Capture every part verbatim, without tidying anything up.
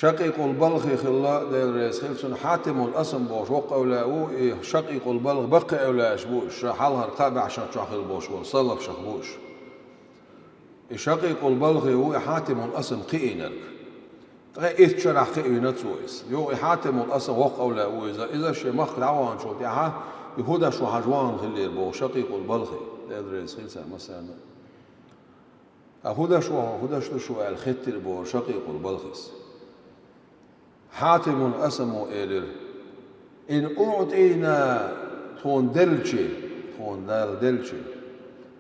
Шакъикъул Балхи хилла, Дела реза хила цунна, Хьатимул Асам бохуш воккха эвлаяъ ву, и Шакъикъул Балхи баккхий эвлаяаш бу уьш, ша хьалхара кхаа бӀаьшах чохь хилла болуш волу салафашах бу уьш. И Шакъикъул Балхи ву и Хьатимул Асам кхиийнарг. Ткъе итт шарахь кхиийна цо иза. Юха и Хьатимул Асам воккха эвлаяъ ву иза. Иза шен махка дӀаваханчул тӀаьхьа, и хӀун деш ву хьажа вахана хиллера боху Шакъикъул Балхи, Дела реза хила царна массарна. Ткъа хӀун деш ву хьо, хӀун деш ду шу аьлла, хеттира боху Шакъикъул Балхис. Хьатимул Асамо элира: «Ин уӀтӀийна, тхуна делчи, тхуна Дала делчи,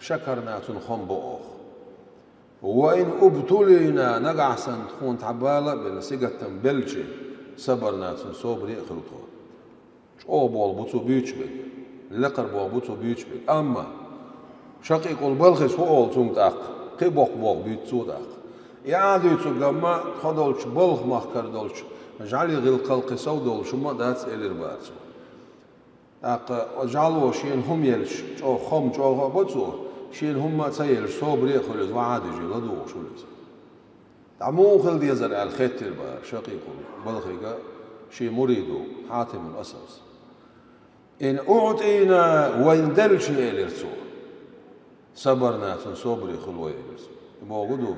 шакарна, цунна хам бо оха. Ва ин убтулийна, нагахь санна тхуна цхьа бала а белла, сигатам белчи, сабарна, цунна собаре а хуьлу тхо». ЧӀогӀа болх бу цо буьйцуш берг, лекхара болх бу цо буьйцуш берг. Амма Шакъикъул Балхис хӀун олу цунга тӀаккха? Кхин боккха болх буьйцу цо тӀаккха. И ахьа дуьйцург амма тхо долчу балха махкара долчу жӀаьлин гӀиллакхал кхин сов долуш хӀумма а дац, элира бара цо. ТӀаккха жӀаьло шена хӀума елча, чӀогӀа хам чӀогӀа а бо цо, шена хӀумма а ца елча, собаре а хуьлу иза, вахьа а дижий, ладугӀуш хуьлу иза. ТӀаккха муха хила дезара аьлла хеттира бара Шакъикъул Балхига шен муридо, Хьатимул Асамс. «Ин уӀтӀийна, вайна делчи, — элира цо, — сабарна, цунна собаре хуьлу вай», — элира цо. И бохург ду,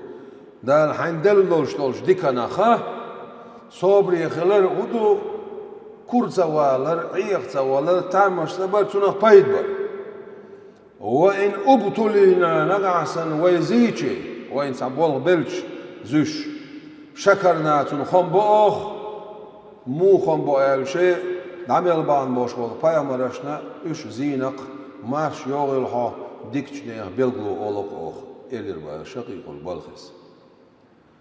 Дала хьайна делла долуш долчу диканах собаре хилар хӀун ду, кура ца валар, Ӏеха ца валар, тамаш ца бар, цунах пайда бар. «Ва ин убтулийна, нагахь санна вай зийчи, вайна цхьа болх белча зуьш, шакарна, цунна хам бо оха». Муха хам бо аьлча, дӀа мел бахьана болуш болу пайхамаршна уьш зийна-кх, марша йогӀийла хьо дикачу нехан билгало олу-кх оха, элира бара Шакъикъул Балхис.